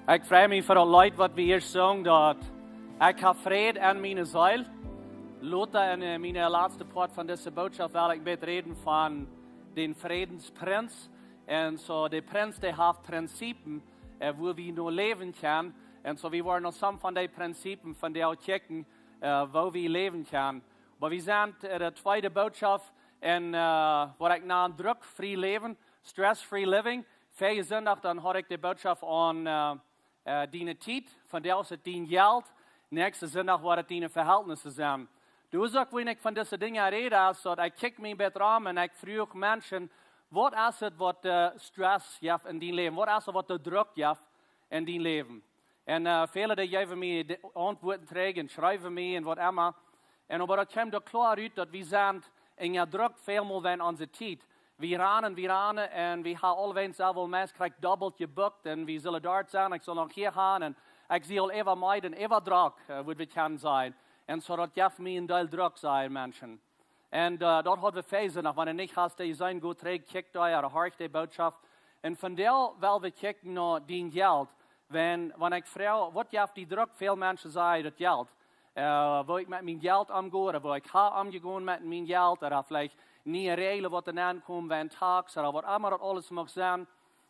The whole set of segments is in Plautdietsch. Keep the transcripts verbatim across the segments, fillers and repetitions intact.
Ekj frei mie fa daut Leet, waut wie hia sungen, daut ekj hab Fräd en miene Seel. Lota en, äh, miene latste Poat von dise Bootschoft well ekj een bät räden von dän Frädensprinz. Un soo, de Prinz, dee haft Prinzipien, äh, woo wie nu läwen kjennen. Un soo, wie woaren noch some von dee Prinzipien von dee kjikjen, äh, woo wie läwen kjennen. Oba wie sent, äh, de tweede Bootschoft en, äh, waut ekj nan druckfree läwen, stress-free living. Väajen Sindach, dan haud ekj de Bootschoft aun, äh, äh, diene Tiet, vondoag es et dien Jelt, näakjsten Sindach woat et diene Vehältnisse sennen. De Uasoak, wuarom ekj von dise Dinja räd, es daut ekj kjikj mie een bät rom un ekj fruach Menschen, waut es et, waut, äh, stress jeft en dien Läwen? Waut es et, waut Druck jeft en dien Läwen? Un, äh, väle, dee jeewen mie de Auntwuaten trigj un schriewen mie un waut emma. Un oba daut kjemt doch kloa rut, daut wie sent en Druck välmol wäajen onse Tiet. Wie ranen, wie ranen un wie haben aulwäajen soo väl meist krakjt dobbelt jebukt un wie sellen doa sennen, ekj saul noch hia gonen un ekj sie aul äwa meed un äwa drock, äh, wudd wie kjennen sajen. Un soo daut jeft mie een Deel Druck, sajen Menschen. Un, äh, daut haud wie väajen Sindach, wan du nich hast, dee sent goot trigj, kjikj doa, jo, doa horch de Bootschoft. Un vondoag well wie kjikjen no dien Jelt. Wan, wan ekj froag, waut jeft die Druck? Väl Menschen sajen daut Jelt. Äh, woo ekj met mien Jelt omgo, ooda woo ekj ha omjegonen met mien Jelt, ooda veleicht niee Räajlen, waut doa aunkomen, wäajen Tax, ooda waut emma daut aules mucht sennen.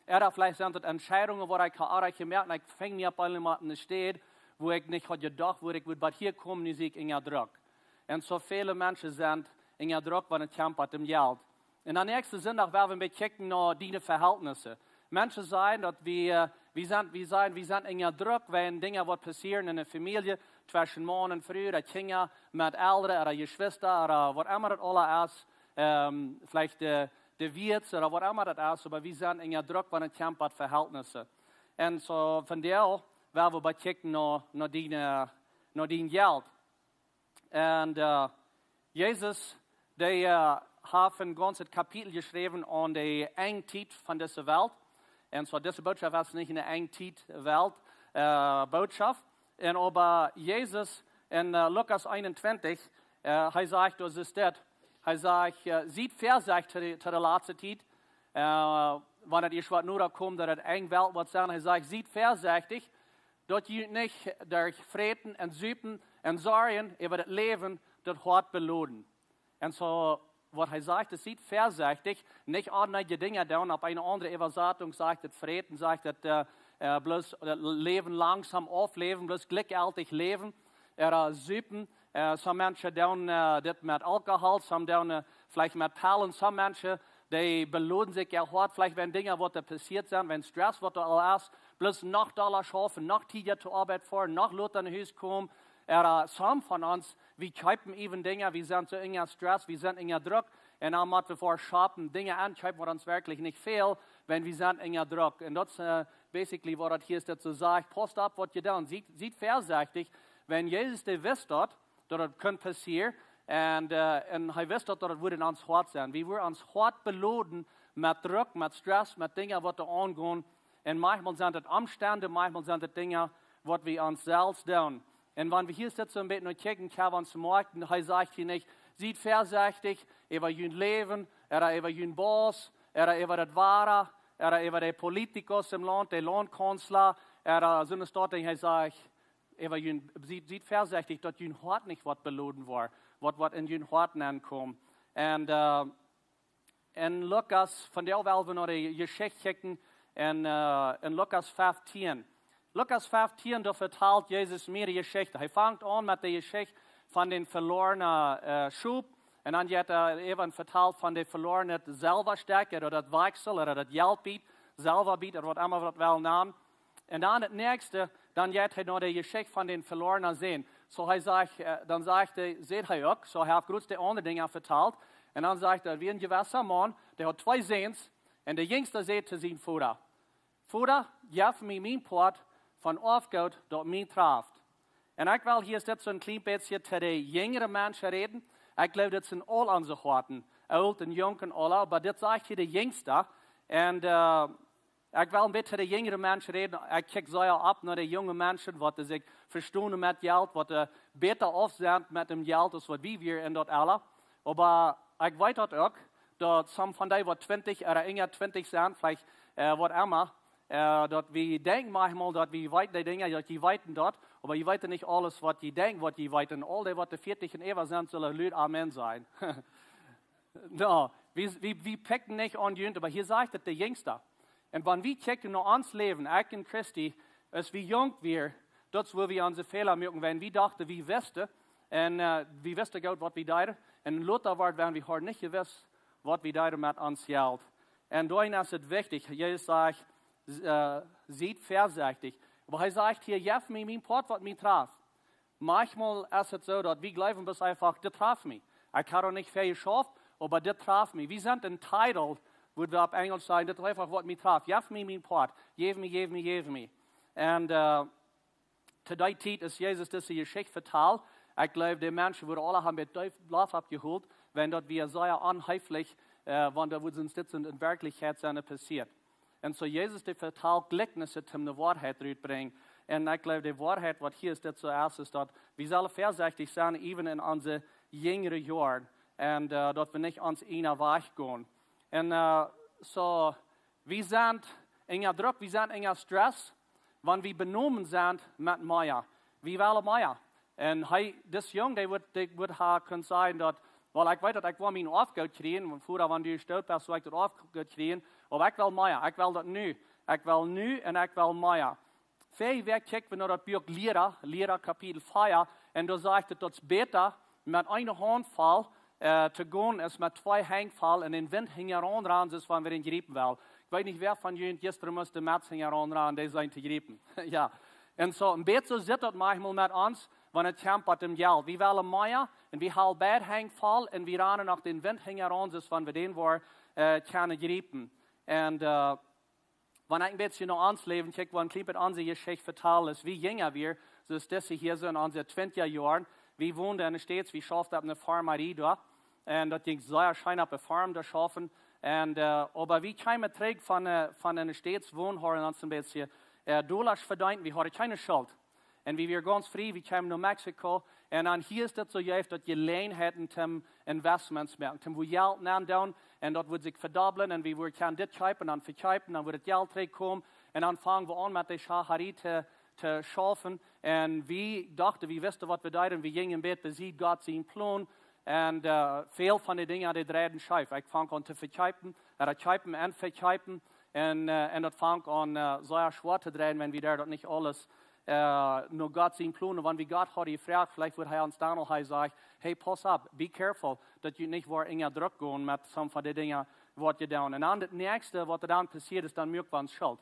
Ooda veleicht sent daut Entscheidungen, waut ekj ha jemoakt, un ekj fung mie opp eemol en eene Städ, wua ekj nich haud jedocht, wua ekj wudd bat hia komen, nu sie ekj en Druck. Un soo väle Menschen sent en Druck, wan et kjemt bat däm Jelt. Un dan näakjsten Sindach woa wie een bät kjikjen no diene Vehältnisse. Menschen sajen daut wie, äh, wie sent, wie sajen, wie sent en Druck, wäajen Dinja, waut passieren en de Famielje, tweschen Maun un Fru, de Kjinja met Elren ooda Jeschwista ooda waut emma daut aules es, ähm, veleicht de, de Wieets ooda waut emma daut es, oba wie sent en Druck, wan et kjemt bat Vehältnisse. Un soo vondoag woa wie een bät kjikjen no, no diene, no dien Jelt. Un, äh, Jesus, dee, äh, haft een gaunzet Kapitel jeschräwen aun de Enjtiet von dise Welt. Un soo, dise Bootschoft es nich ne Enjtiet Welt, äh, Bootschoft. Un oba Jesus en, äh, Lukas eenuntwintich, äh, hee sajcht, daut es dit. Hee sajcht, äh, siet väasechtich to de, to de latste Tiet, äh, wan et ieescht waut noda kjemt, daut et Enj Welt woat sennen. Hee sajcht, siet väasechtich, daut jie nich derch Fräten un Supen un Sorjen äwa daut Läwen daut Hoat beloden. Un soo, waut hee sajcht, es, siet väasechtich, nich aul dee Dinja doonen. Opp eene aundre Äwasatunk sajcht et Fräten, sajcht et, äh, äh, bloos daut Läwen langsom aufläwen, bloos jlikjjeltich läwen, ooda supen. Äh, some Menschen doonen, äh, dit met Alkohol, some doonen, äh, veleicht met Pellen, some Menschen, dee beloden sikj äa Hoat, veleicht wäajen Dinja, waut doa passieet sent, wäajen Stress, waut doa aul es, bloos noch dolla schaufen, noch tiedja to Oabeit foaren, noch lota no Hus komen. Ooda, äh, some von ons, wie kjeepen even Dinja, wie sent soo en Stress, wie sent en Druck, un dan motten wie fa shoppen, Dinja enkjeepen, waut ons werkjlich nich fält, wan wie sent en Druck. Un daut es, äh, basically, waut daut hia es, daut soo sajcht, pausst opp, waut jie doonen. Siet, siet väasechtich, wan Jesus, dee wist daut, daut daut kunn passieren. Un, äh, un hee wist daut, daut et wudd en ons Hoat sennen. Wie woaren ons Hoat beloden met Druck, met Stress, met Dinja, waut doa aungonen. Un maunchmol sent et Omstend, maunchmol sent et Dinja, waut wie ons selfst doonen. Un wan wie hia sitten, soo een bät no kjikjen, kjenn wie ons moakjen, hee sajcht hia nich, siet väasechtich äwa jun Läwen, ooda äwa jun Boss, ooda äwa daut Wada, ooda äwa de Politikus em Launt, de Launtkaunzla, ooda soone Dinja. Hee sajcht, äwa jun, siet, siet väasechtich, daut jun Hoat nich woat beloden woaren, waut, waut en jun Hoat aunkomen. Un, äh, en Lukas, vondoag well wie no de Jeschicht kjikjen, en, äh, en Lukas fieftieen. Lukas fieftieen, doa vetalt Jesus mea Jeschichten. Hee fangt aun met de Jeschicht von dän velornen, äh, Schop. Un dan jeit hee äwa un vetalt von de velorne Selwastekj, ooda daut Wajchsel, ooda daut Jeltbiet, Selwabiet, ooda waut emma wie daut wellen nanen. Un dan daut näakjste, dan jeit hee no de Jeschicht von dän velornen Sän. Soo hee sajcht, äh, dan sajcht hee, sajcht hee uk, soo hee haft groot de aundre Dinja vetalt. Un dan sajcht hee, wia een jewessa Maun, dee haud twee Säns, un de jinjsta säd to sienen Voda: "Voda, jeff mie mien Poat von Oafgoot, daut mie traft." Un ekj well hia dit soo een kjlien bät to de jinjre Menschen räden. Ekj jleew, dit sent aul onse Hoaten, oolt un junk un aula, oba dit sajcht hia de jinjsta. Un, äh, ekj well een bät to de jinjre Menschen räden. Ekj kjikj sea opp no de junge Menschen, waut sikj vestonen met Jelt, waut, äh, bäta auf sent met däm Jelt aus waut wie wieren en daut Ella. Oba ekj weet daut uk, daut some von dee, waut twintich ooda unja twintich sent, veleicht, äh, waut emma, Äh, daut wie denkjen maunchmol, daut wie weeten dee Dinja, daut jie weeten daut, oba jie weeten nich aules, waut jie denkjen, waut jie weeten. Aul dee, waut de vieetich un äwa sent, sullen lud Amen sajen. No, wie, wie, wie pikjen nich aun junt, oba hia sajcht et de Jinjsta. Un wan wie kjikjen no ons Läwen, ekj un Christy, aus wie junk wieren, daut es, wua wie onse Fäla muaken, wan wie dochten, wie wisten, un äh, wie wisten goot, waut wie deeden, un lota wort, wan wie hauden nich jewist, waut wie deeden met ons Jelt. Un doaromm es et wichtich, Jesus sajcht, äh, siet väasechtich. Oba hee sajcht hia, jeff mie mien Poat, waut mie traft. Maunchmol es et soo, daut wie jleewen, daut eefach, dit traft mie. Ekj hab doa nich väl jeschauft, oba dit traft mie. Wie sent entitled, woo wie opp Enjlisch sajen, dit es eefach, waut mie traft. Jeff mie mien Poat. Jeff mie, jeff mie, jeff mie. Un äh, to dee Tiet, aus Jesus dise Jeschicht vetald, ekj jleew, de Menschen wudden aule haben bie deef Loft oppjehoolt, wan daut wia sea onheeflich, äh, wan daut wudd sent, dit sent en Werkjlichkjeit sent passieet. Un soo Jesus, dee vetalt Jlikjnisen, om de Woarheit rut brinjen. Un ekj jleew, de Woarheit, waut hia es, dit soo es, es daut wie sellen väasechtich sennen, even en onse jinjre Joaren. Un äh, daut wie nich ons eenen Wajch gonen. Un äh, soo, wie sent unja Druck, wie sent unja Stress, wan wie benomen sent met mea. Wie wellen mea. Un hee, dis Jung, dee wudd, dee wudd ha kunnen sajen daut, well, ekj weet daut ekj well mien Oafgoot kjrieen, wan Voda, wan du doot best, sull ekj daut Oafgoot kjrieen, oba ekj well mea, ekj well daut nu, ekj well nu un ekj well mea. Väl Wäakj kjikjten wie no daut Buak Liera, Liera Kapitel vea, un doa sajcht et, daut es bäta met eene Haunt voll äh, to gonen aus met twee Henj voll un dän Wint hinjaraun rannen, soo aus wan wie dän jriepen wellen. Ekj weet nich, wäa von junt jistren must de Metz hinjaraun rannen, dee sent to jriepen. Jo. Un soo, en bät soo sitt daut maunchmol met ons, wan et kjemt biem Jelt. Wie wellen mea, un wie hoolen beid Henj voll, un wie rannen no dän Wint hinjaraun, soo aus wan wie dän wudden äh, kjennen jriepen. Un äh, wan ekj en bät no ons Läwen kjikj, wan kjlien bät onse Jeschicht vetalen, aus wie jinja wieren, soo aus dise hia soo en onse twintja Joaren. Wie wonden en de States, wie schauften opp eene Farmarie doa. Un daut jinkj sea scheen, opp eene Farm to schaufen. Un äh, oba wie kjeemen trigj von äh, von en de States, wonden hauden ons en bät äh, Dollasch vedeent, wie hauden kjeene Schult. Un wie wieren gaunz frie, wie kjeemen no Mexiko. Un dan hia es daut soo, jie haben daut Jeläajenheit, om Investments moaken, om woo Jelt nenn doonen, un daut wudd sikj vedobblen, un wie wudden kjennen dit kjeepen, dan vekjeepen, dan wudd daut Jelt trigj komen, un dan fungen wie aun met de Schacharie to, to schaufen. Un wie dochten, wie wisten, waut wie deeden, wie jinjen en bät besied Gott sien Plon. Un äh, väl von de Dinja, dee dreiden scheef. Ekj funk aun to vekjeepen, äh, kjeepen un vekjeepen. Un äh, un daut funk aun äh, sea schwoa to dreien, wan wie deeden daut nich aules äh, no Gott sien Plon. Un wan wie Gott hauden jefroacht, veleicht wudd hee ons dan aul, hee säd: Hey, pauss opp, be careful, daut jie nich woaren unja Druck gonen met some von de Dinja, waut jie doonen. Un dan daut näakjste, waut doa dan passieet es, dan muak wie ons Schult.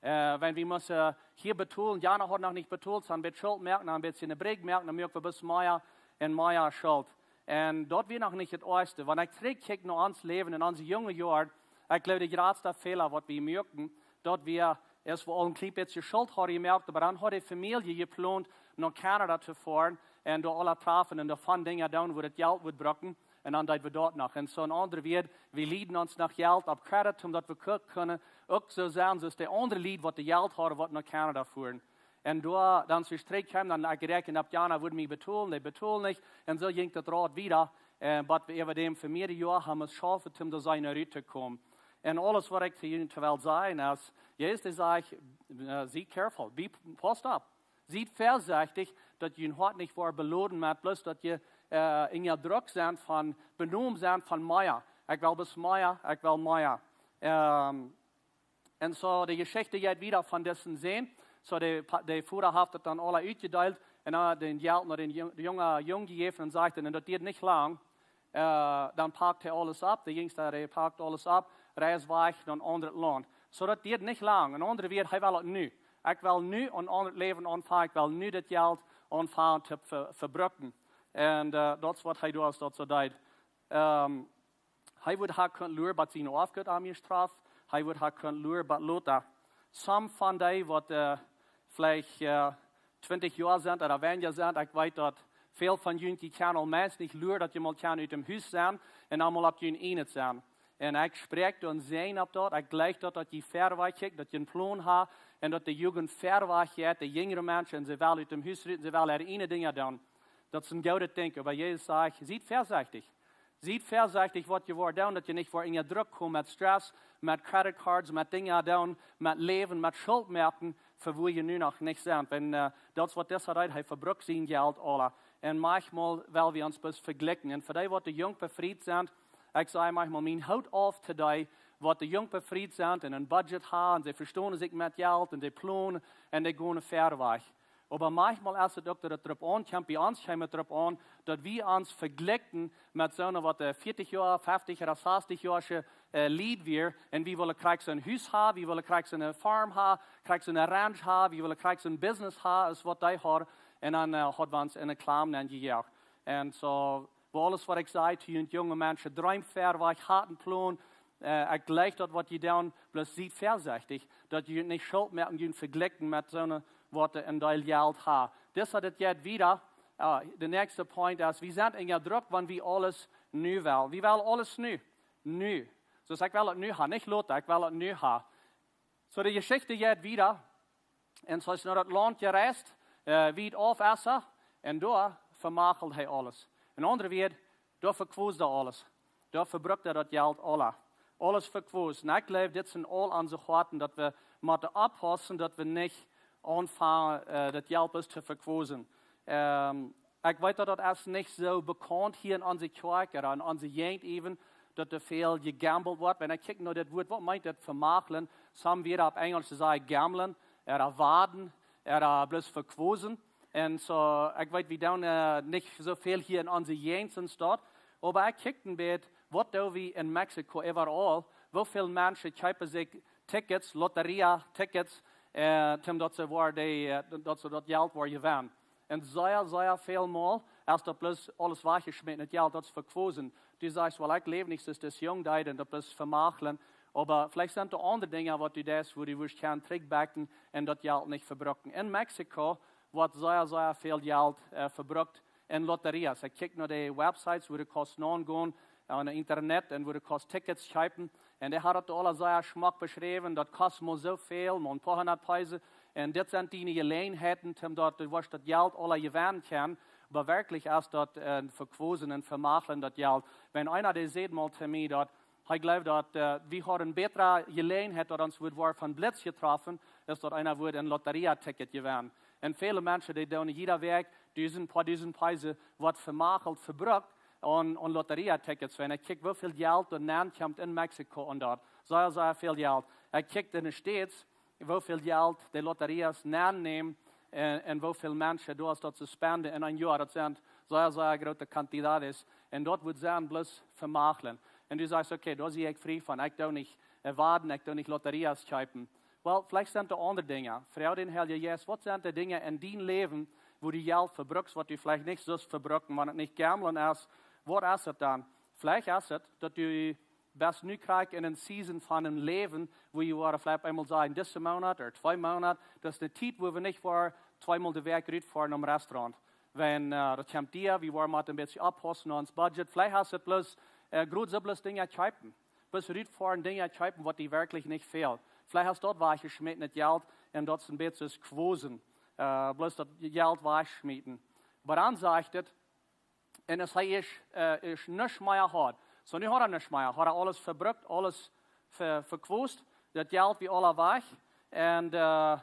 Äh, wan wie musten hia betolen, jana haud noch nich betolt, dan bät Schult moaken, dan bät see ne Brigj moaken, dan muak wie bloos mea un mea Schult. Un daut wia noch nich daut oajchste. Wan ekj trigj kjikj no ons Läwen en onse junge Joaren, ekj jleew, de jratsta Fäla, waut wie muaken, daut wia, aus wie aul en kjlien bät Schult hauden jemoakt, oba dan haud de Famielje jeplont, no Kanada to foaren, un doa aule trafen un doa von Dinja doonen, wua daut Jelt wudd brucken, un dan deeden wie daut noch. Un soo en aundre Wieed, wie lieeden ons noch Jelt opp Credit, om daut wie ku-, kunnen uk soo sennen, soo aus de aundre Lied, waut daut Jelt hauden, waut no Kanada fuaren. Un doa, dan aus wie trigj kjeemen, dan ekj räakjend opp, jana wudd mie betolen, dee betolen nich. Un soo jinkj daut Rad wieda, äh, bat wie äwa däm fa mearere Joaren haben schaufen, om doa sennen rut to komen. Un aules, waut ekj to junt well sajen, es, Jesus, dee sajcht, äh, siet careful, be, pausst opp. Siet väasechtich, daut jun Hoat nich woat beloden met bloos daut jie äh, unja Druck sent von, benomen sent von mea. Ekj well bloos mea, ekj well mea. Ähm, un soo, de Jeschicht jeit wieda von disen Sän. Soo, de Pa-, de Voda haft daut dan aula utjedeelt un dan daut Jelt no dän Jung-, de junge Jung jejäft un sajcht, un daut dieed nich lang, äh, dan pakt hee aules opp, de Jinjsta, dee pakt aules opp, reist wajch no een aundret Launt. Soo, daut dieed nich lang. En aundre Wieed, hee well et nu. Ekj well nu een aundret Läwen aunfangen, ekj well nu daut Jelt aunfangen to ve-, vebrucken. Un äh, daut es, waut hee doa es, daut soo deed. Ähm, hee wudd ha kunt luaren, bat sien Oafgoot am jestraft. Hee wudd ha kunt luaren, bat lota. Some von dee, waut äh, veleicht äh, twintich Joa sent ooda weinja sent, ekj weet, daut väl von junt, jie kjennen aul meist nich luaren, daut jie mol kjennen ut däm Hus sennen un emol opp jun ieejnet sennen. Un ekj spräakj doa een Säajen opp daut, ekj jleich daut, daut jie väawajch kjikjen, daut jie een Plon haben, un daut de Jugend väawajch jeit, de jinjre Menschen, un see wellen ut däm Hus rut, un see wellen äare ieejne Dinja doonen. Daut es een goodet Dinkj, oba Jesus sajcht, siet väasechtich. Siet väasechtich waut jie woaren doonen, daut jie nich woaren unja Druck komen met Stress, met credit cards, met Dinja doonen, met Läwen, met Schult moaken, fa wua jie nu noch nich sent. Wan, äh, daut es waut disa deed, hee vebrukt sien Jelt aula. Un maunchmol well wie ons bloos vejlikjen. Un fa dee waut de junk befriet sent, ekj saj maunchmol mien Hoot auf to dee waut de junk befriet sent un een budget haben, un see vestonen sikj met Jelt un dee plonen un dee gonen väa wajch. Oba maunchmol es et uk daut et doaropp aunkjemt, bie ons kjemt et doaropp aun, daut wie ons vejlikjen met soone waut, äh, vieetich Joa, feftich ooda sastich Joa, äh, Lied wieren. Un wie wullen krakjt soon Hus haben, wie wullen krakjt soone Farm haben, krakjt soone Ranch haben, wie wullen krakjt soon Business haben, aus waut dee haud. Un dan, äh, haud wie ons en eene Klam nenjejoacht. Un soo, woo aules waut ekj saj to junt junge Menschen, dreem väa wajch, habt een Plon. Äh, ekj jleich daut waut jie doonen, bloos siet väasechtich, daut jie junt nich Schult moaken, junt vejlikjen met soone waut een Deel Jelt haben. Dit es daut jeit wieda. Äh, de näakjste Point es, wie sent unja Druck, wan wie aules nu wellen. Wie wellen aules nu. Nu. Soo aus ekj well et nu haben, nich lota, ekj well et nu haben. Soo, de Jeschicht jeit wieda. Un soo es no daut Launt jereist, äh, wiet auf es hee, un doa vemachelt hee aules. En aundre Wieed, doa vekwost hee aules. Doa vebrukt hee daut Jelt aula. Aules vekwost. Un ekj jleew, dit sent aul onse Hoaten, daut wie motten oppaussen, daut wie nich aunfangen, äh, daut Jelt bloos to vekwosen. Ähm, ekj weet daut daut es nich soo bekaunt hia en onse Kjoakj ooda en onse Jäajent even, daut doa väl jegambelt woat. Wan ekj kjikj no dit Wuat, waut meent daut vemachlen? Some wada opp Enjelsch sajen gamblen, ooda waden, ooda bloos vekwosen. Un soo, ekj weet, wie doonen, äh, nich soo väl hia en onse Jäajent un daut. Oba ekj kjikj een bät, waut doo wie en Mexiko äwaraul? Woo väl Menschen kjeepen sikj Tickets, Lotteria-Tickets, äh, om daut see woaren, äh, daut see daut Jelt woaren jewennen. Un sea, sea väl mol es daut bloos aules wajchjeschmäten, daut Jelt, daut es vekwosen. Du sajchst, well, ekj läw nich soo aus dis Jung deed un daut bloos vemachlen. Oba veleicht sent doa aundre Dinja waut du deist, wua du wurscht kjennen trigjbakjen un daut Jelt nich vebruken. En Mexiko woat sea, sea väl Jelt, äh, vebrukt en Lotterias. Ekj kjikj no de Websites, wua du kaust nogonen, äh, aun daut Internet un wua du kaust Tickets kjeepen. Un dee haud daut aula sea schmock beschräwen, daut kost mau soo väl, mau een poa hundat Pesos. Un dit sent diene Jeläajenheiten, om daut, du woascht daut Jelt aula jewennen kjennen. Oba werkjlich es daut, äh, vekwosen un vemachlen daut Jelt. Wan eena dee säd mol to mie daut, hee jleeft daut, äh, wie hauden bätre Jeläajenheit daut ons wudd woaren von Blitz jetroffen, aus daut eena wudd een Lotteriaticket jewennen. Un väle Menschen, dee doonen jiede Wäakj dusent, poa dusent Pesos, waut vemachelt, vebrukt aun, aun Lotteriatickets. Wan ekj kjikj, woo väl Jelt doa nenkjemt en Mexiko un daut. Sea, sea väl Jelt. Ekj kjikj en de States, woo väl Jelt de Lotterias nennämen un, un woo väl Menschen doa es daut to spenden en een Joa. Daut sent sea, sea groote cantidades. Un daut wudd sennen bloos vemachlen. Un du sajchst, okay, doa sie ekj frie von. Ekj doo nich, äh, waden, ekj doo nich Lotterias kjeepen. Well, veleicht sent doa aundre Dinja. Froag dän Heiljen Jeist, waut sent de Dinja en dien Läwen, wua du Jelt vebrukst, waut du veleicht nich sust vebruken, wan et nich gamblen es? Waut es et dan? Veleicht es et, daut du best nu krakjt en eene Season von een Läwen, wua du woascht veleicht eemol sajen, disen Moonat ooda twee Moonat, daut es eene Tiet, wua wie nich woaren tweemol de Wäakj rutfoaren nom Restaurant. Wan, äh, daut kjemt doa, wie woaren mau een bät oppaussen aun ons Budget. Veleicht es et bloos, äh, groot soo bloos Dinja kjeepen. Bloos rutfoaren, Dinja kjeepen, waut die werkjlich nich fält. Veleicht es daut wajchjeschmäten, daut Jelt, un daut es een bät soo aus vekwosen, äh, bloos daut Jelt wajchschmieten. Oba dan sajcht et, un aus hee es, äh, es nuscht mea haud. Soo, nu haud hee nuscht mea. Haud hee aules vebrukt, aules ve-, vekwost. Daut Jelt wia aula wajch. Un, äh,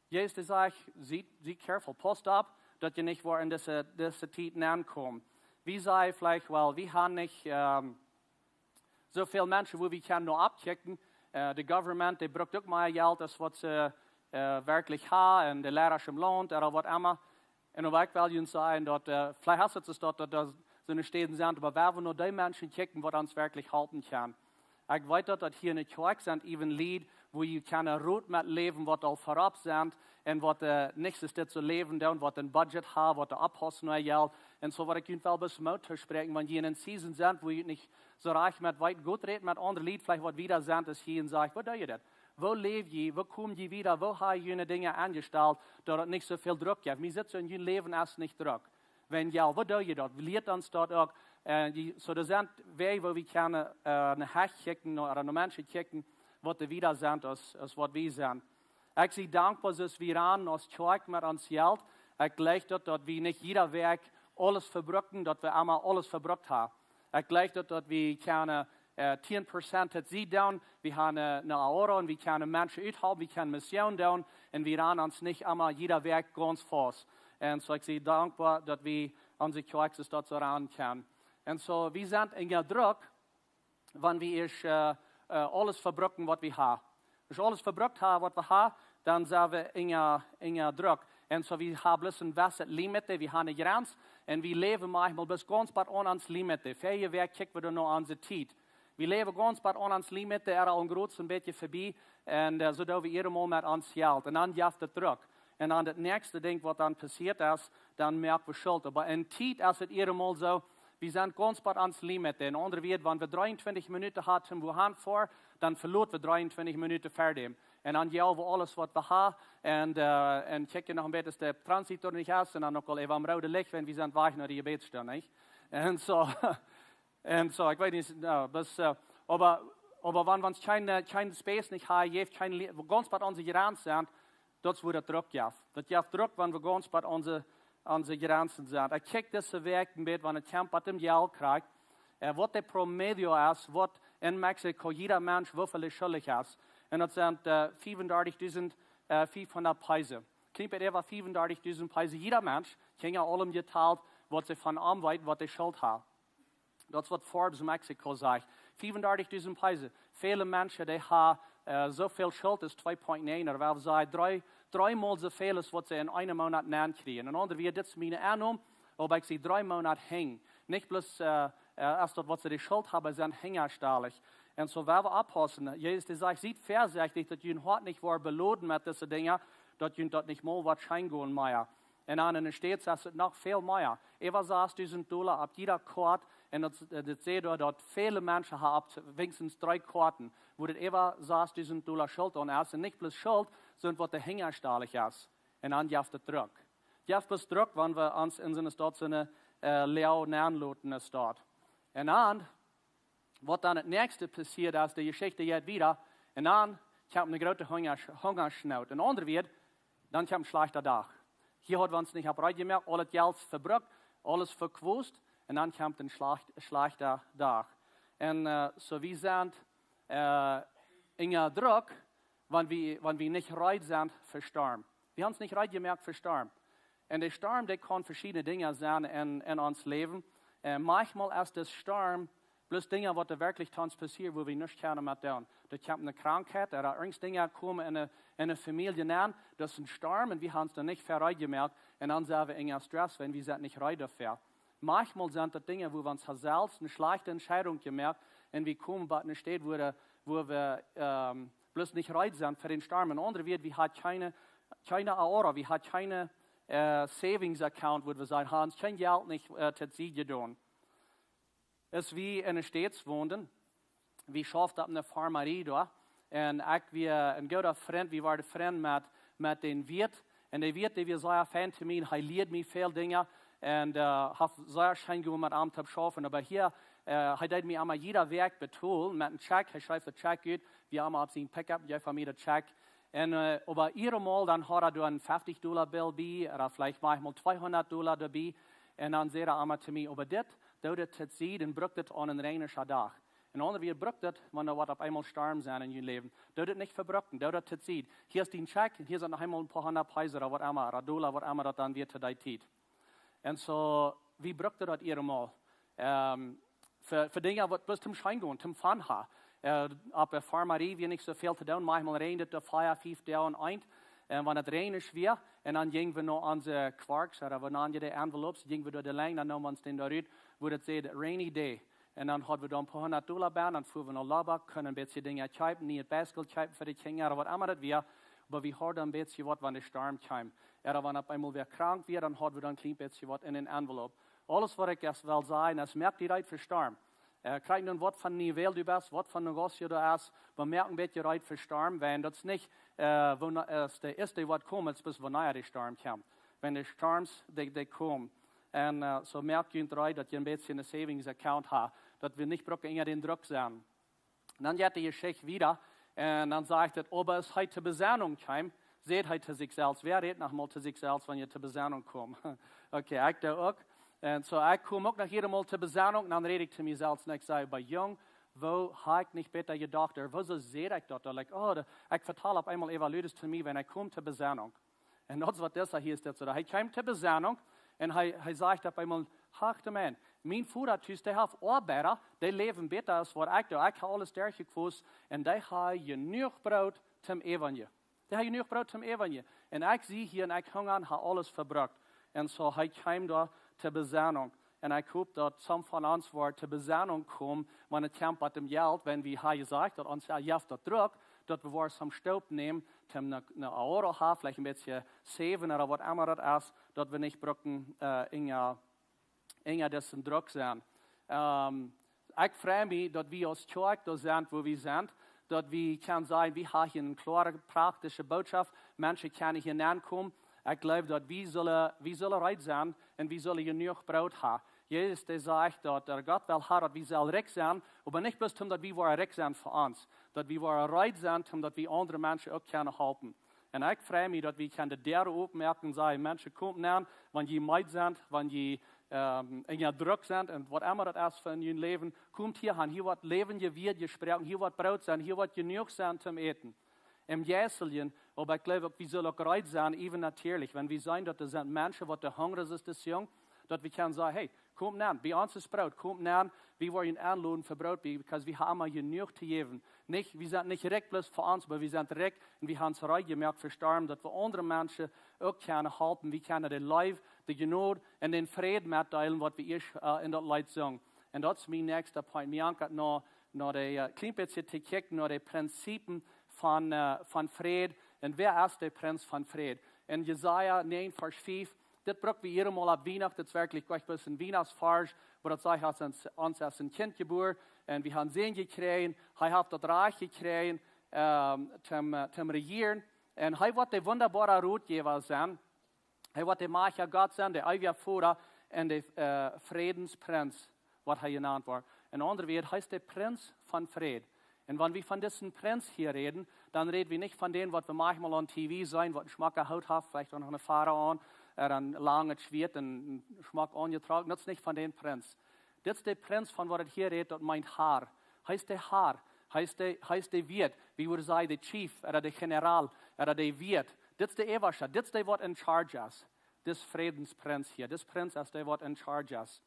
Jesus sajcht, sie, sie careful, pausst opp, daut jie nich woaren en dise, dise Tiet nenkomen. Wie sajen veleicht, well, wie haben nich, ähm, soo väl Menschen, wua wie kjennen no oppkjikjen. Äh, de government, dee brukt uk mea Jelt aus waut see, äh, werkjlich haben, un de Liera em Launt, ooda waut emma. Un waut ekj well junt sajen, daut, äh, veleicht es et soo daut, daut doa soone Städen sent, oba wie wellen no dee Menschen kjikjen, waut ons werkjlich halpen kjennen. Ekj weet daut, daut hia en de Kjoakj sent even Lied, wua jie kjennen Rot metläwen, waut aul veropp sent, un waut, äh, nich soo dit soo läwen doonen, waut een Budget haben, waut de Opphoss no Jelt. Un soo wull ekj junt well bloos Moot toospräakjen, wan jie en eene Season sent, wua jie nich soo rajcht met weeten, Gott rät met aundre Lied, veleicht waut wieda sent aus hia, un sajcht, waut doo jie daut? Woo läw jie? Woo kom jie wieda? Woo ha jie june Dinja aunjestalt, daut et nich soo väl Druck jeft? Mie sitt soo, en jun Läwen es nich Druck. Wan jo, waut doo jie daut? Lieet ons daut uk, äh, dee, soo doa sent Wäaj, wua wie kjennen, äh, no Hecht kjikjen, no, ooda no Menschen kjikjen, waut doa wieda sent aus, aus waut wie sent. Ekj sie dankboa, daut wie rannen aus Kjoakj met ons Jelt. Ekj jleich daut, daut wie nich jiede Wäakj aules vebruken, daut wie emma aules vebrukt haben. Ekj jleich daut, daut wie kjennen äh, tieen Prozent daut see doonen. Wie haben een, een Ahorro un wie kjennen Menschen uthalpen, wie kjennen Mission doonen un wie rannen ons nich emma jieda Wäakj gaunz faust. Un soo, ekj sie dankboa, daut wie onse Kjoakj es daut soo rannen kjennen. Un soo, wie sent en Druck, wan wie ieescht äh, äh, aules vebrucken, waut wie haben. Wan wie aules vebrukt haben, waut wie haben, dan sent wie en, en Druck. Un soo, wie haben bloos een jewesset Limit, wie haben eene Grenz. Un wie läwen maunchmol bloos gaunz bat aun ons Limit. Väl Wäakj kjikj wie dan no onse Tiet. Wie läwen gaunz bat aun ons Limit, ea aul een kjlien bät vebie. Un äh, soo doo wie emol met ons Jelt. Un dan jeft et Druck. Un dan daut näakjste Dinkj, waut dan passieet es, dan moak wie Schult. Oba en Tiet es et emol soo, wie sent gaunz bat ons Limit. En aundre Wieed, wan wie dreeuntwintich Minuten hauden, wua han ver, dan veloten wie dreeuntwintich Minuten ver däm. Un dan jleewen wie aules, waut wie haben. Un äh, un kjikjen noch een bät, aus de Transit doa nich es. Un dan uk aul äwa aum rooden Licht, wan wie sent wajch no de Jebädsstund, nich? Un soo, un soo, ekj weet nich, no, bloos äh, oba, oba wan wie kjeen, äh, kjeen Space nich haben, jeft kjeen Li-, gaunz bat onse Grenz sent, daut es wua daut Druck jeft. Daut jeft Druck, wan wie gaunz bat onse, onse Grenzen sent. Ekj kjikj dise Wäakj een bät, wan et kjemt bat däm Jelt krakjt, äh, waut de Promedio es, waut en Mexiko jieda Mensch, woo väl hee schuldich es. Un daut sent äh, fiefundartichdusent äh, fiefhundat Pesos. Kjnap äwa fiefundartichdusent Pesos jieda Mensch, Kjinja aulem jetalt, waut see von am weeten, waut dee Schult haben. Daut es, waut Forbes Mexiko sajcht. Fiefundartichdusent Pesos. Väle Menschen, dee haben äh, soo väl Schult aus twee Punkt näajen, ooda wie sajen dree, dreemol soo väl aus waut see en eenen Moonat nenn kjrieen. En aundre Wieed, dit es miene Ennom, oba ekj sie dree Moonat hinjen. Nich bloos äh, äh, aus daut, waut see de Schult haben, sent hinjastallich. Un soo, wie motten oppaussen. Jesus, dee sajcht, siet väasechtich, daut jun Hoat nich woat beloden met dise Dinja, daut junt daut nich mol woat scheen gonen mea. Un dan en de States es et noch väl mea. Äwa sasdusent Dolla opp jieda Koat. Un daut, äh, daut sajcht doa, daut väle Menschen haben opp wenigstens dree Koaten, wua daut äwa sasdusent Dolla Schult aun es. Un nich bloos Schult, sonda waut doa hinjastallich es. Un dan jeft et Druck. Jeft bloos Druck, wan wie ons en soone Staut, soone äh, Läag nenloten es daut. Un dan, waut dan daut näakjste passieet, es de Jeschicht jeit wieda. Un dan kjemt eene groote Hungasch-, Hungaschnoot. En aundre Wieed, dan kjemt een schlajchta Dach. Hia hauden wie ons nich opp reed jemoakt, aul daut Jelt vebrukt, aules vekwast. Un dan kjemt een schlajcht-, schlajchta Dach. Un äh, soo, wie sent äh, en Druck, wan wie, wan wie nich reed sent fa Storm. Wie haben ons nich reed jemoakt fa Storm. Un de Storm, dee kaun veschiedne Dinja sennen en, en ons Läwen. Un maunchmol es de Storm bloos Dinja, waut doa werkjlich to ons passieet, wua wie nuscht kjennen met doonen. Doa kjemt eene Krankheit, ooda irjent Dinja komen en de, en de Famielje nenn. Daut es een Storm un wie haben ons doa nich fa reed jemoakt. Un dan sent wie en Stress, wan wie sent nich reed doafäa. Maunchmol sent daut Dinja, wua wie ons selfst eene schlajchte Entscheidunk jemoakt un wie komen bie eene Städ, wua, wua wie ähm, bloos nich reed sent fa dän Storm. En aundre Wieed, wie haben kjeene, kjeene Ahorro, wie haben kjeene äh, Savings Account, wua wie sajen, haben kjeen Jelt nich äh, to Sied jedonen. Aus wie en de States wonden, wie schauften opp eene Farmerie doa. Un ekj wia een gooda Frint, wie wieren Frint met, met dän Wirt. Un de Wirt, dee wia sea fein to mie, hee lieed mie väl Dinja. Un äh, haft sea scheen jegonen met am to schaufen. Oba hia, äh, hee deed mie emma jieda Wäakj betolen met een Check. Hee schreef dän Check ut, wia emma opp sien Pickup, jeef hee mie dän Check. Un äh, oba jiedet Mol dan haud hee doa een fefstich Dolla Bill bie, ooda veleicht maunchmol tweehundat Dolla doabie. Un dan säd hee emma to mie, oba dit, doo dit to Sied un bruk dit aun een regnischen Dach. En aundre Wieed, bruk dit, wan doa woat opp eemol Storm sennen en jun Läwen. Doo dit nich vebrucken, doo dit to Sied. Hia es dien Check, hia sent noch eemol een poa hundat Pesos ooda waut emma, ooda Dolla, waut emma daut dan wia to dee Tiet. Un soo, wie brukten daut jiedet Mol. Ähm, fa, fa Dinja, waut bloos toom scheen gonen, toom fun haben. Äh, opp de Farmerie wia nich soo väl to doonen, maunchmol räajend et doa vea, fief Doag en eent. Un wan et räajent wia, un dan jinjen wie no onse Quarks, ooda wie nanen dee Envelopes, jinjen wie doa de Lenj, dan neemen wie ons dän doa rut, wua daut sajcht, rainy day. Un dan hauden wie doa een poa hundat Dolla bie, dan fuaren wie no Lubbock, kunnen een bät Dinja kjeepen, een nieet Bicycle kjeepen fa de Kjinja, ooda waut emma daut wia. Oba wie hauden een bät waut, wan de Storm kjeem. Ooda wan opp eemol wäa krank wia, dan hauden wie doa een kjlien bät waut en een Envelope. Aules, waut ekj ieescht well sajen, es, moak die reed fa Storm. Äh, krakjt nu waut fa een Nivel du best, waut fa een Negocio du hast, oba moak een bät reed fa Storm, wiels daut es nich äh, wanea, äh, es de, es de waut kjemt, et es bloos wanea de Storm kjemt. Wan de Storms, dee, dee komen. Un äh, soo moak junt reed, daut jie een bät een Savings Account haben, daut wie nich brucken unja dän Druck sennen. Dan jeit de Jeschicht wieda. Un dan sajcht et, oba aus hee to Besennunk kjeem, säd hee to sikj selfst. Wäa rät noch mol to sikj selfst, wan hee to Besennunk kjemt? Okay, ekj doo uk. Un soo, ekj kom uk noch jiedet Mol to Besennunk, un dan räd ekj to mie selfst un ekj saj: "Oba Jung, woo haud ekj nich bäta jedocht, ooda woo soo säd ekj daut?" Dan, like, oh, de, ekj vetal opp eemol äwa Lüdes to mie, wan ekj kom to Besennunk. Un daut es waut disa hia es, daut soo, hee kjeem to Besennunk un hee, hee sajcht opp eemol: "Ach, de Maun, mien Voda tus, dee haft Oabeida, dee läwen bäta aus waut ekj doo. Ekj hab aules derchjekwast un dee haft jenuach Broot toom äten." Dee haft jenuach Broot toom äten. Un ekj sie hia un ekj hunga un hab aules vebrukt. Un soo, hee kjeem doa to Besennunk. Un ekj hop daut some von ons woaren to Besennunk komen, wan et kjemt bie daut Jelt, wan wie haben jesajcht daut ons Jelt jeft daut Druck, daut wie woaren some Stoop nämen, toom een, een Auto haben, veleicht een bät saven ooda waut emma daut es, daut wie nich brucken, äh, enja, enja disen Druck sennen. Ähm, ekj frei mie daut wie aus Kjoakj doa sent, wua wie sent, daut wie kjennen sajen, wie haben hia eene kloare, praktische Bootschoft, Menschen kjennen hia aunkomen. Ekj jleew daut wie sellen, wie sellen reed sennen un wie sellen jenuach Broot haben. Jesus, dee sajcht daut, daut Gott well haben daut wie sellen rikj sennen, oba nich bloos toom daut wie woaren rikj sennen fa ons, daut wie woaren reed sennen toom daut wie aundre Menschen uk kjennen halpen. Un ekj frei mie daut wie kjennen de Däa openmoaken un sajen: "Menschen, komt aun, wan jie meed sent, wan jie, ähm, enja Druck sent un waut emma daut es fa en jun Läwen, komt hia aun, hia woat läwendjet Wieet jesproaken, hia woat Broot sennen, hia woat jenuach sennen toom äten." Em Jeisteljen, oba ekj jleew uk, wie sellen uk reed sennen, even natierlich, wan wie seenen daut doa sent Menschen waut doa hungrig sent, daut es jung, daut wie kjennen sajen: "Hey, komt aun, bie ons es Broot, komt aun, wie woaren junt aunloden fa Broot, because wie haben jenuach to jäwen." Nich, wie sent nich rikj bloos fa ons, oba wie sent rikj un wie haben ons reed jemoakt fa Storm, daut wie aundre Menschen uk kjennen halpen. Wie kjennen de Leew, de Jnod un dän Fräd metdeelen, waut wie ieescht, äh, en daut Leet sungen. Un daut es mien näakjsta Punkt. Mie ankjat no, no de, äh, kjlien bät to kjikjen, no de Prinzipien von, äh, von Fräd. Un wäa es de Prinz von Fräd? En Jesaja näajen, Varsch fiew, dit bruck wie hia mol opp Wienachten, dit es werkjlich jlikj bloos een Wienachtsvarsch, wua daut sajcht, aus ons, ons es een Kjint jebuaren un wie haben Sän jekjräajen, hee haft daut Rikj jekjräajen, ähm, toom, äh, toom rejieren. Un hee woat de wundaboara Rotjäwa sennen, hee woat de majchtja Gott sennen, de eewja Voda un de, äh, Frädensprinz, waut hee jenant woat. En aundre Wieed, hee es de Prinz von Fräd. Un wan wie von disen Prinz hia räden, dan räd wie nich von dän, waut wie maunchmol aun T V seenen, waut een schmocka Hoot haft, veleicht uk noch een Fedja aun, äh, een langet Schwieet un schmock aunjetrocken. Daut es nich von dän Prinz. Dit es de Prinz, von waut et hia rät, daut meent Har. Hee es de Har. Hee es de, hee es de Wieet. Wie wudden sajen, de Chief, ooda de General, ooda de Wieet. Dit es de Äwaschte. Dit es dee, waut in charge es. Dis Frädensprinz hia. Dis Prinz es dee, waut in charge es.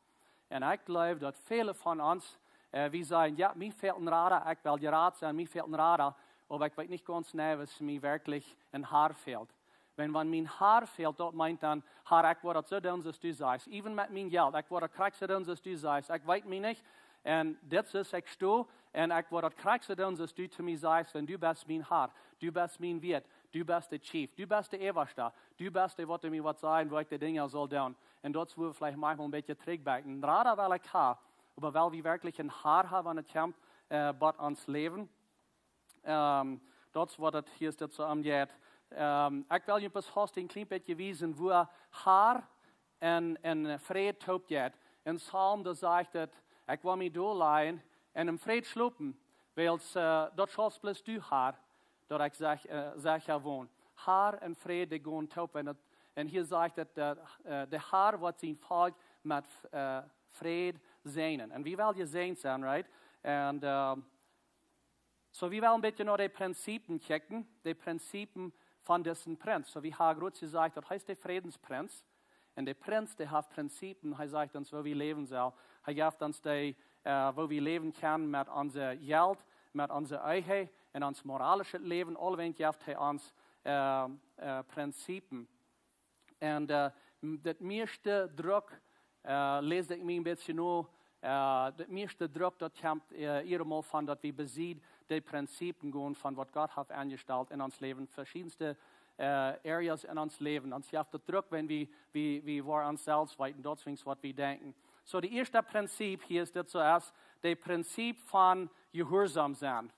Un ekj jleew daut väle von ons, äh, wie sajen: "Jo, mie fält een Rada, ekj well jerat sennen, mie fält een Rada, oba ekj weet nich gaunz jeneiw, aus mie werkjlich een Har fält." Wan, wan mien Har fält, daut meent dan: "Har, ekj woa daut soo doonen, soo aus du sajchst. Even met mien Jelt, ekj woa daut krakjt soo doonen, soo aus du sajchst. Ekj weet mie nich. Un dit es, ekj sto, un ekj woa daut krakjt soo doonen, soo aus du to mie sajchst, wiels du best mien Har, du best mien Wieet, du best de Chief, du best de Äwaschte, du best dee, waut mie waut sajcht, woo ekj de Dinja saul doonen." Un daut es, wua wie veleicht maunchmol een bät trigjbakjen. Een Rada well ekj haben, oba well wie werkjlich een Har haben, wan et kjemt, äh, bie ons Läwen? Ähm, daut es waut et hia es, daut soo aunjeit. Ähm, ekj well junt bloos haustich een kjlien bät wiesen, wua Har un, un Fräd toop jeit. En Psalm, doa sajcht et: "Ekj woa mie dol lajen un em Fräd schlopen, wiels, äh, daut schaufst bloos du, Har, daut ekj sech-, äh, secha won." Har un Fräd, dee gonen toop. Un daut, un hia sajcht et, äh, äh, de Har woat sien Volkj met, äh, Fräd säajnen. Un wie wellen jesäajent sennen, right? Un, äh, soo, wie wellen een bät no de Prinzipien kjikjen, de Prinzipien von disen Prinz. Soo, wie haben jrod jesajcht, daut hee es de Frädensprinz. Un de Prinz, dee haft Prinzipien, hee sajcht ons, woo wie läwen sellen. Hee jeft ons dee, äh, woo wie läwen kjennen met ons Jelt, met onse Ehe, en ons moralischet Läwen, aulawäajen jeft hee ons, äh, äh, Prinzipien. Un, äh, m-, daut mieeschte Druck, äh, läs ekj mie een bät no, äh, daut mieeschte Druck, daut kjemt, äh, hia mol von daut wie besied de Prinzipien gonen von waut Gott haft aunjestalt en ons Läwen, veschiedne, äh, Areas en ons Läwen. Ons jeft daut Druck, wan wie, wie, wie woaren ons selfst weeten, daut es, waut wie denkjen. Soo, de ieeschte Prinzip hia es dit soo aus de Prinzip von jehuarsom sennen.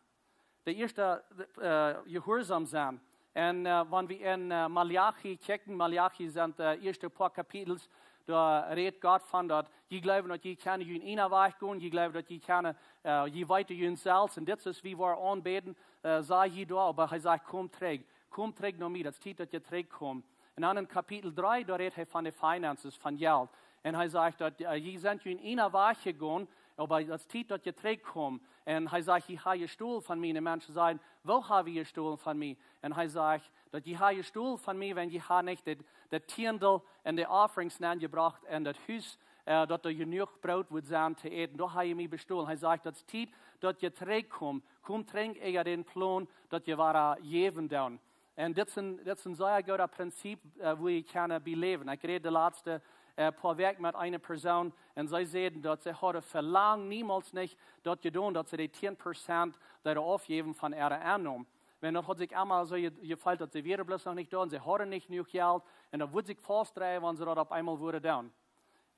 De ieeschte, äh, jehuarsom sennen. Un, äh, wan wie en, äh, Maleachi kjikjen, Maleachi sent de ieeschte poa Kapitels, doa rät Gott von daut: "Jie jleewen daut jie kjennen jun eenen Wajch gonen, jie jleewen daut jie kjennen, äh, jie weeten junt selfst, un dit es, wie woaren aunbäden, äh, saj jie doa, oba hee sajcht: Komt trigj, komt trigj no mie, daut es Tiet daut jie trigj komen." Un dan en Kapitel dree, doa rät hee von de Finances, von Jelt. Un hee sajcht daut, äh, jie sent jun eenen Wajch jegonen, oba daut es Tiet daut jie trigjkomen. Un hee sajcht, jie haben jestolen von mie. Un de Menschen sajen, woo hab wie jestolen von mie? Un hee sajcht, daut jie haben jestolen von mie, wan jie haben nich daut, daut Tieendel un de Offerings nenjebrocht un daut Hus, äh, daut doa jenuach Broot wudd sennen to äten. Doa hab jie mie bestolen. Hee sajcht, daut es Tiet daut jie trigjkomen. Komt trigj, ekj hab dän Plon daut jie wada jäwen doonen. Un dit es een, dit es een sea goodet Prinzip, äh, woo jie kjennen bie läwen. Ekj räd de latste, äh, poa Wäakj met eene Persoon un see säd daut see haud velangt niemols nich daut jedonen, daut see dee tieen Prozent deeden aufjäwen von äare Ennom. Wan daut haud sikj emma soo je-, jefeelt daut see wieren bloos noch nich doa, see hauden nich jenuach Jelt un daut wudd sikj faustdreien, wan see daut opp eemol wudden doonen.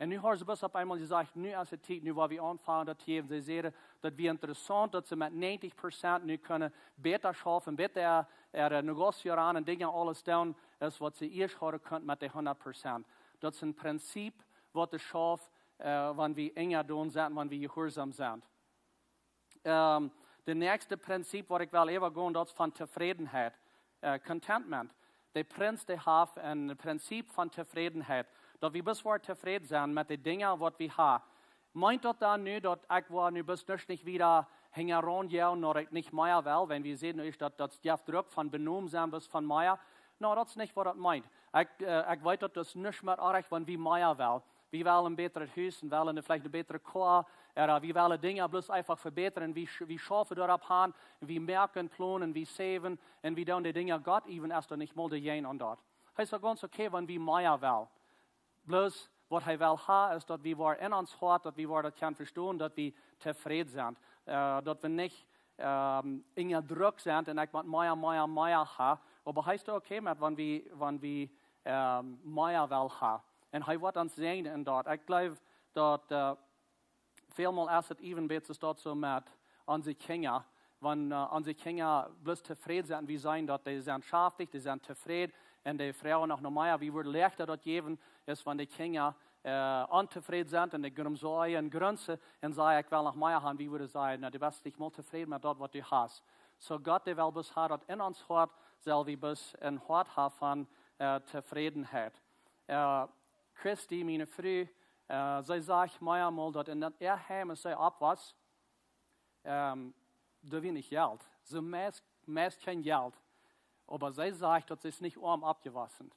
Un nu haben see bloos opp eemol jesajcht, nu es et Tiet, nu woa wie aunfangen daut to jäwen. See säden, daut wia interessaunt, daut see met negentig Prozent nu kunnen bäta schaufen, bäta äa, äa Negoz aun un Dinja aules doonen, aus waut see ieescht hauden kunt met de hundat Prozent. Daut es een Prinzip, waut de Schauft, äh, wan wie enja doonen sent, wan wie jehuarsom sent. Ähm, de näakjste Prinzip, waut ekj well äwagonen, daut es von Tofrädenheit, äh, contentment. De Prinz, dee haft een Prinzip von Tofrädenheit, daut wie bloos woaren tofräd sennen met de Dinja, waut wie haben. Meent daut dan nu, daut ekj woa nu bloos nich, nich wieda hinjaraun gonen, daut ekj nich mea well, wan wie seenen, es daut, daut jeft Druck von benomen sennen, bloos von mea? No, daut es nich, waut daut meent. Ekj, äh, ekj weet, daut es nich mea oajch, wan wie mea wellen. Wie wellen een bätret Hus un wellen veleicht eene bätre Koa. Ooda wie wellen Dinja bloos eefach vebätren. Wie, sch-, wie schaufen doaropp han. Un wie moaken Plonen, wie saven. Un wie doonen de Dinja, Gott äwen es doa nich mol de Jäajen aun daut. Hee es gaunz okay, wan wie mea wellen. Bloos waut hee well haben, es daut wie woaren en ons Hoat, daut wie woaren daut kjennen vestonen, daut wie tofräd sent. Äh, daut wie nich, ähm, unja Druck sent un ekj mott mea, mea, mea haben. Oba hee es doa okay met, wan wie, wan wie, ähm, mea wellen haben. Un hee woat ons säajnen en daut. Ekj jleew daut, äh, välmol es et äwen bät soo daut soo met onse Kjinja. Wan, äh, onse Kjinja bloos tofräd sent, wie seenen daut dee sent schaftich, dee sent tofräd un dee froagen noch no mea. Wie wudden leichta daut jäwen, es wan de Kjinja, äh, ontofräd sent un dee grumsajen un grunzen un sajen, ekj well noch mea haben, wie wudden sajen, na, du best nich mol tofräd met daut, waut du hast. Soo Gott, dee well bloos haben, daut en ons Hoat, sell wie bloos een Hoat haben von, äh, Tofrädenheit. Äh, Christy, miene Fru, äh, see sajcht mie eemol, daut en daut äa Heim, aus see oppwuss, ähm, doa wia nich Jelt. Soo meist, meist kjeen Jelt. Oba see sajcht, daut see es nich oam oppjewossen.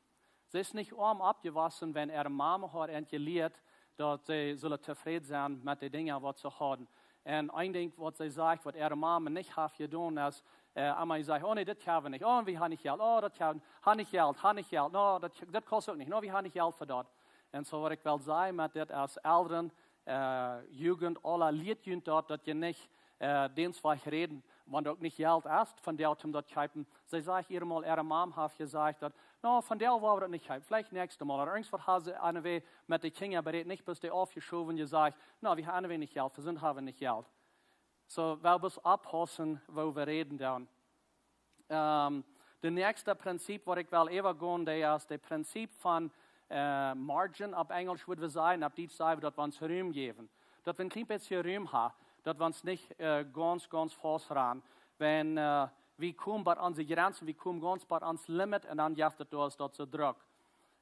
See es nich oam oppjewossen, wan äare Mame haud an jelieet, daut see sullen tofräd sennen met de Dinja, waut see hauden. Un een Dinkj, waut see sajcht, waut äare Mame nich haft jedonen, es, äh, emma see sajcht, oh nä, dit haben wie nich. Oh, wie haben nich Jelt. Oh, daut haben, haben nich Jelt, haben nich Jelt. No, daut, daut kost uk nich. No, wie haben nich Jelt fa daut. Un soo waut ekj well sajen met dit, aus Elren, äh, Jugend, aula, lieet junt daut, daut jie nich, äh, dän Wajch räden, wan uk nich Jelt es, von dee om daut kjeepen. See sajcht emol, äare Mam haft jesajcht daut, no, vondoag woa wie daut nich kjeepen, veleicht näakjstet Mol. Ooda irjentwaut haud see aun de Wajch met de Kjinja berät, nich bloos dee aufjeschowen, jesajcht, no, wie haben nich Jelt, vesoont haben wie nich Jelt. Soo, well bloos oppaussen, woo wie räden doonen. Ähm, de näakjste Prinzip, waut ekj well äwagonen, dee es de Prinzip von, äh, margin, opp Enjlisch wudd wie sajen, opp Dietsch saj wie daut, wie ons Rum jäwen. Daut wie een kjlien bät Rum haben, daut wie ons nich, äh, gaunz, gaunz faust rannen. Wan, äh, wie komen bie onse Jrenzen, wie komen gaunz bie ons Limit un dan jeft et doa, es daut soo Druck.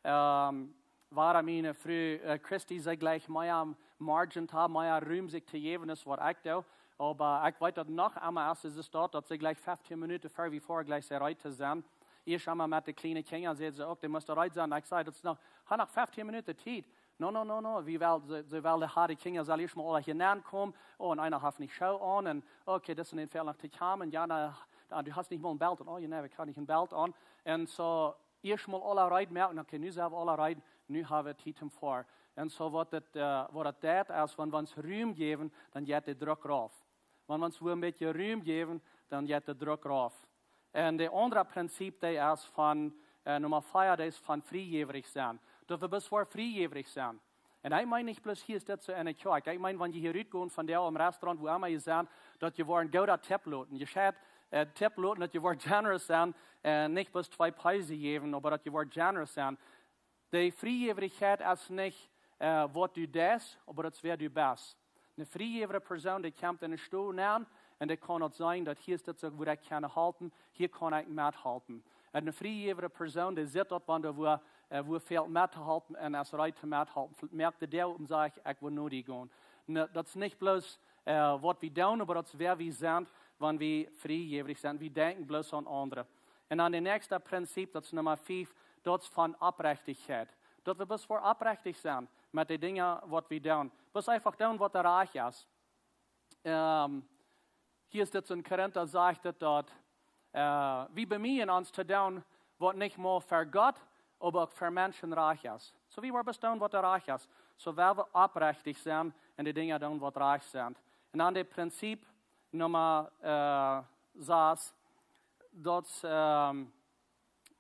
Ähm, wua miene Fru, äh, Christy, see jlikjt mea margin to haben, mea Rum sikj to jäwen, es waut ekj doo. Oba ekj weet daut noch emma, aus see steit, daut see jlikjt feftieen Minuten ver wie foaren jlikjt see reed to sennen. Ieescht emol met de kjliene Kjinja säd see uk, dee musten reed sennen. Ekj säd, daut es noch, ha noch feftieen Minuten Tiet. No, no, no, no. Wie well, see, see well de Kjinja sellen ieescht mol aula hia nenkomen. Oh, un eena haft nich Schoh aun. Un okay, daut es een Fäla, nich to komen. Jo, na, na, du hast nich mol een Belt aun. Oh, jo, nä, ekj hab nich een Belt aun. Un soo, ieescht mol aula reed moaken, okay, nu sent wie aula reed, nu haben wie Tiet om foaren. Un soo waut et, äh, waut et deit, es wan wie ons Rum jäwen, dan jeit de Druck rauf. Wan wie ons een bät Rum jäwen, dan jeit de Druck rauf. Un de aundre Prinzip, dee es von, äh, Numma vea, dee es von friejäwrich sennen. Daut wie bloos woaren friejäwrich sennen. Un ekj meen nich bloos hia es dit soo enne Kjoakj. Ekj meen, wan jie hia rutgonen vondoag em Restaurant, wua emma jie sent, daut jie woaren gooda Tip loten. Jie schellen, äh, Tip loten, daut jie woaren generous sennen, äh, nich bloos twee Peso jäwen, oba daut jie woaren generous sennen. De Friejäwrichkjeit es nich, äh, waut du deist, oba daut es wäa du best. Eene friejäwrije Persoon, dee kjemt en de Stow nenn un dee kaun daut seenen, daut hia es dit soo, wua ekj kaun halpen, hia kaun ekj methalpen. Een friejäwja Persoon, dee sitt daut, wan doa wua, äh, wua väl mettohalpen un es reed to methalpen. Moakt de Däa op un sajcht: "Ekj well no die gonen." Ne, daut es nich bloos, äh, waut wie doonen, oba daut es wäa wie sent, wan wie friejäwja sent. Wie denkjen bloos aun aundre. Un dan daut näakjste Prinzip, daut es Numma fief, daut es von Oprechtichkjeit. Daut wie bloos fa oprechtich sent met de Dinja, waut wie doonen. Bloos eefach doonen, waut rajcht es. Ähm, hia es dit en Korinta, sajcht et daut, äh, wie bemieejen ons to doonen, waut nich mau fa Gott, oba uk fa Menschen rajcht es. Soo, wie woaren bloos doonen, waut rajcht es. Soo, wie woaren oprechtich sennen un de Dinja doonen, waut rajcht sent. Un dan daut Prinzip Numma, äh, sas, daut, ähm,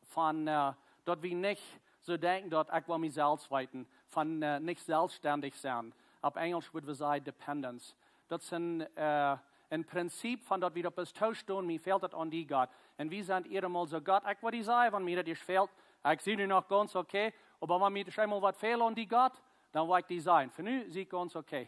von, äh, daut wie nich soo denkjen, daut ekj well mie selfst weeten, von, äh, nich selfststendich sennen. Opp Enjlisch wudd wie sajen dependence. Daut es een, äh, een Prinzip von daut wie daut bloos toostonen: "Mie fält et aun die, Gott." Un wie sent eenjemol soo: "Gott, ekj well die sajen, wan mie daut ieescht fält, ekj sie nu noch gaunz okay, oba wan mie ieescht eemol waut fält aun die, Gott, dan woa ekj die sajen. Fa nu sie ekj gaunz okay."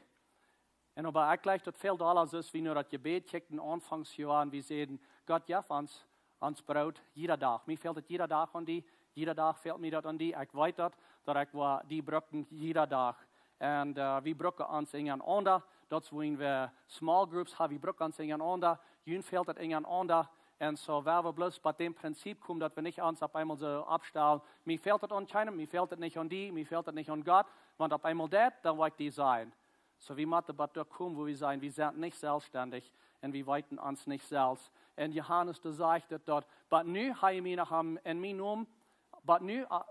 Un oba ekj jleich daut väl dolla es, wie nu daut Jebäd kjikjten Aunfangs Joa, un wie säden: "Gott, jeff ons ons Broot jieda Dach. Mie fält et jieda Dach aun die, jieda Dach fält mie daut aun die. Ekj weet daut, daut ekj woa die brucken jieda Dach." Un, äh, wie brucken ons unjarenaunda. Daut es wuarom wie small groups haben, wie brucken ons unjarenaunda. Junt fält et unjarenaunda. Un soo, wan wie bloos bie daut Prinzip komen, daut wie nich ons opp eemol soo oppstalen: "Mie fält et aun kjeenem, mie fält et nich aun die, mie fält et nich aun Gott, wan opp eemol daut, dan woa ekj die sajen." Soo, wie motten bie daut komen, wua wie sajen, wie sent nich selfststendich un wie weeten ons nich selfst. Un Johanes, doa sajcht et daut: "Bat nu ha jie mie noch aum, en mienen Nomen, bat nu, äh,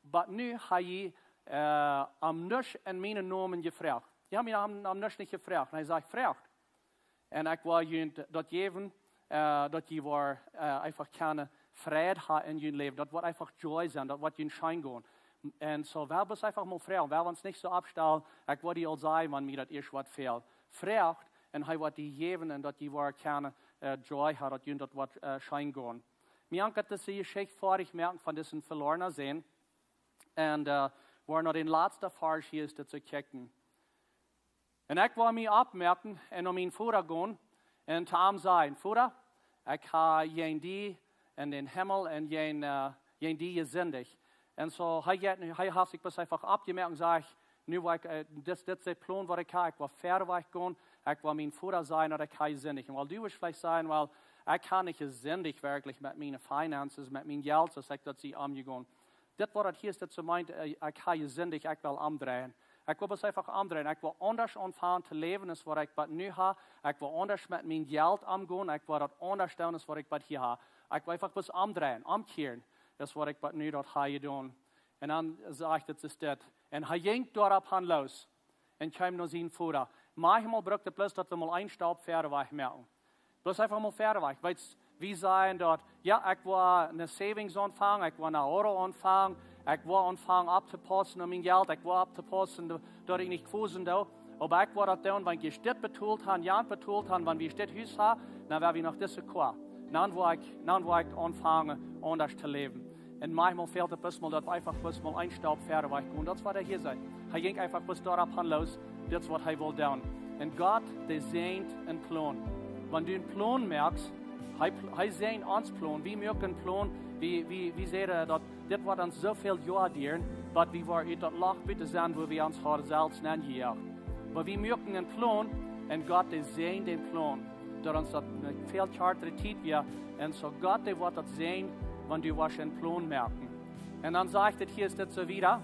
bat nu ha jie, äh, om nuscht en mienen Nomen jefroacht. Jie haben mie om, om nuscht nich jefroacht." Un hee sajcht: "Froacht. Un ekj woa junt daut jäwen, äh, daut jie woaren, äh, eefach kjennen Freid haben en jun Läwen. Daut woat eefach joy sennen, daut woat junt scheen gonen." Un soo, wie bloos eefach mol froagen, wie ons nich soo oppstalen: "Ekj woa die aul sajen, wan mie daut ieescht waut fält." Froacht, un hee woat die jäwen, un daut jie woaren kjennen, äh, joy haben, daut junt daut woat, äh, scheen gonen. Mie ankjat dise Jeschicht foadich moaken von disen velornen Sän. Un, äh, woa no dän latsten Varsch hia es daut to kjikjen. "Un ekj woa mie oppmoaken un no mienen Voda gonen un to am sajen: Voda, ekj ha jäajen die en dän Himmel un jäajen, äh, jäajen die jesindicht." Un soo, hee jeit, hee haft sikj bloos eefach oppjemoakt un sajcht: "Nu woa ekj, äh, dit, dit es de Plon waut ekj ha, ekj woa wieda wajch gonen, ekj woa mienen Voda sajen, daut ekj ha jesindicht." Un wiels du woascht veleicht sajen: "Well, ekj ha nich jesindicht werkjlich met miene finances, met mien Jelt, soo aus ekj daut sie omjegonen." Dit woat et hia es daut soo meent, äh, ekj ha jesindicht, ekj well omdreien. Ekj woa bloos eefach omdreien. Ekj woa aundasch aunfangen to läwen aus waut ekj bat nu ha. Ekj woa aundasch met mien Jelt omgonen. Ekj woa daut aundasch doonen aus waut ekj bat hia ha. Ekj woa eefach bloos omdreien, omkjieren, aus waut ekj bat nu daut ha jedonen." Un dan sajcht et, es dit: "Un hee jinkj doaropp han los un kjeem no sienen Voda." Maunchmol brukt et bloos, daut wie mol een Staup wieda wajch moaken. Bloos eefach mol wieda wajch. Weetst, wie sajen daut: "Jo, ekj woa ne savings aunfangen, ekj woa ne Auto aunfangen, ekj woa aunfangen opptopaussen opp mien Jelt, ekj woa opptopaussen, daut, daut ekj nich quosen doo. Oba ekj woa daut doonen, wan ekj dit betolt ha, jant betolt ha, wan wie dit Hus ha, dan woa wie noch dise Koa. Dan woa ekj, dan woa ekj aunfangen, aundasch to läwen." Un maunchmol fält et bloos mol, daut wie eefach bloos mol een Staup wieda wajch gonen. Daut es waut hee hia sajcht. Hee jinkj eefach bloos doaropp han los, dit es waut hee well doonen. Un Gott, dee säajent een Plon. Wan du een Plon moakst, hee pl-, hee säajent ons Plon. Wie moaken een Plon, wie, wie, wie sajen daut, dit woat ons soo väl Joa dieren, bat wie woaren ut daut Loch buten sennen, wua wie ons hauden selfst nenjejoacht. Oba wie moaken een Plon, un Gott, dee säajent dän Plon, daut ons daut ne väl kjartre Tiet wia, un soo Gott, dee woat daut säajnen, wan du woascht een Plon moaken. Un dan sajcht et hia es dit soo wieda: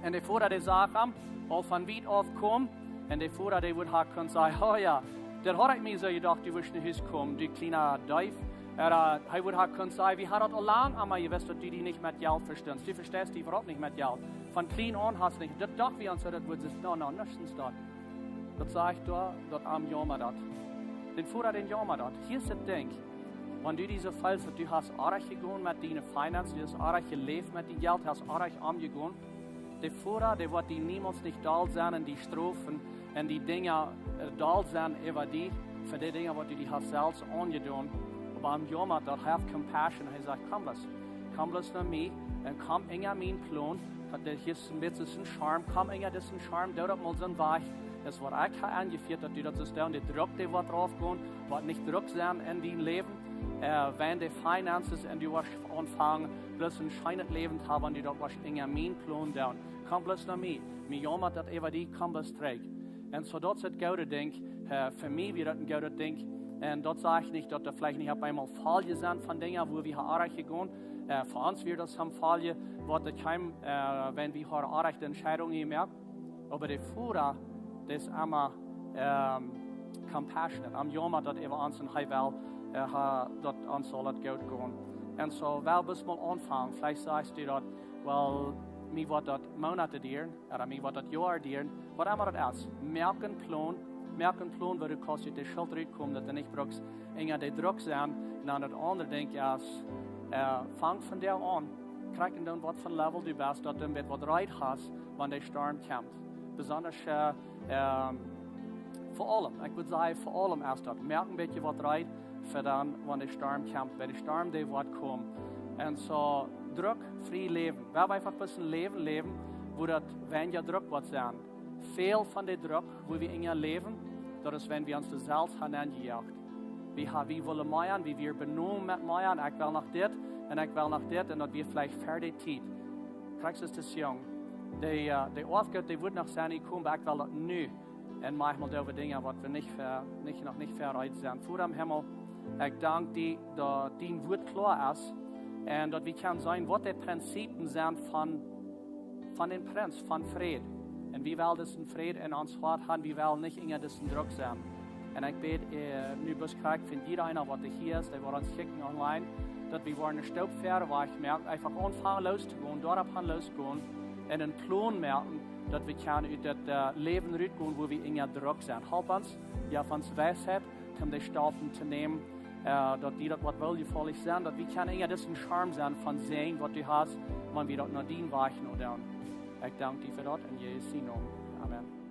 "Un de Voda, dee sach am aul von wiet auf komen, un de Voda, dee wudd ha kunt sajen: 'Oh jo, daut haud ekj mie soo jedocht, du wurscht no Hus komen, du kjliena Deef.'" Ooda hee wudd ha kunt sajen: "Wie hauden daut aul lang emma jewist, daut du die nich met Jelt vestunst. Du vesteist die äwahaupt nich met Jelt. Von kjlien aun hast nich, daut docht wie ons soo, daut wudd soo, no, no, nuscht es daut." Daut sajcht doa, daut am jaumat daut. Dän Voda, dän jaumat daut. Hia es daut Dinkj. Wan du die soo feelst, daut du hast orrajcht jegonen met diene finances, du hast orrajcht jeläft met dien Jelt, hast orrajcht omjegonen, de Voda, dee woat die niemols nich doll sennen un die strofen un die Dinja, äh, doll sennen äwa die, fa de Dinja, waut du die hast selfst aunjedonen. Oba am jaumat daut, hee haft compassion, hee sajcht: "Komm bloos, komm bloos no mie un komm unja mienen Plon." Daut hia es een bät soo een Schirm, komm unja disen Schirm, doo daut mol soo wajch aus waut ekj ha enjefieet, daut du daut sust doonen. De Druck, dee woat rauf gonen, woat nich Druck sennen en dien Läwen. Wan de finances un du woascht aunfangen bloos een scheenet Läwen to haben, wan du daut woascht enja mien Plon doonen, komm bloos no mie. Mie jaumat daut äwa die, komm bloos trigj. Un soo daut es daut goode Dinkj. Fa mie wia daut een goodet Dinkj. Un daut sajcht nich daut doa veleicht nich opp eemol Foljen sent von Dinja wua wie ha oajch jegonen. Fa ons wia daut soone Foljen, waut daut kjeem, wan wie ha oajchte Entscheidungen jemoakt. Oba de Voda, dee es emma compassionate, am jaumat daut äwa ons un hee well daut ons saul daut goot gonen. Un soo well bloos mol aunfangen. Veleicht sajchst du daut: Well, mie woat daut Moonaten dieren, oda mie woat daut Joaren dieren, waut emma daut es. Moak een Plon, moak een Plon woo du kaust ut de Schult rutkomen, daut du nich brukst enja de Druck sennen. Un dan daut aundre Dinkj es, fang vondoag aun, kjikj en doonen waut von level du best, daut du een bät waut reed hast wan de Storm kjemt. Besondasch fa aulem, ekj wudd sajen, fa aulem es daut: moak een bät waut reed fa dan wan de Storm kjemt, wiels de Storm dee woat komen. Un soo, druckfrie läwen, well wie eefach bloos een Läwen läwen wua daut weinja Druck woat sennen. Väl von de Druck wua wie enja läwen, daut es wan wie ons doa selfst han nenjejoacht. Wie wullen mea, wie wieren benomen met mea, ekj well noch dit un ekj well noch dit, un daut wia veleicht ver de Tiet. Krakjt es de Song, de Oafgoot dee wudd noch sennen jekomen, oba ekj well daut nu. Un maunchmol doo wie Dinja waut wie noch nich ver reed sent. Voda em Himmel, ekj dank die daut dien Wuat kloa es, un daut wie kjennen seenen waut de Prinzipien sent von dän Prinz von Fräd. Un wie wellen disen Fräd en ons Hoat han, wie wellen nich enja disen Druck sennen. Un ekj bäd nu bloos krakjt fa jieda eena waut doa hia es, dee waut ons kjikjen online, daut wie woaren een Stoop väarwajch moaken, eefach aunfangen loos to gonen, doaropp han loos gonen, un een Plon moaken, daut wie kjennen ut daut Läwen rutgonen wua wie enja Druck sent. Halp ons, jeff ons Weisheit toom de Staupen to nämen, daut die daut woat woljefaulich sennen, daut wie kjennen enja disen Schirm sennen von Säajen waut du hast, wan wie daut no dien Wajch no doonen. Ekj dank die fa daut en Jesus sien Nomen. Amen.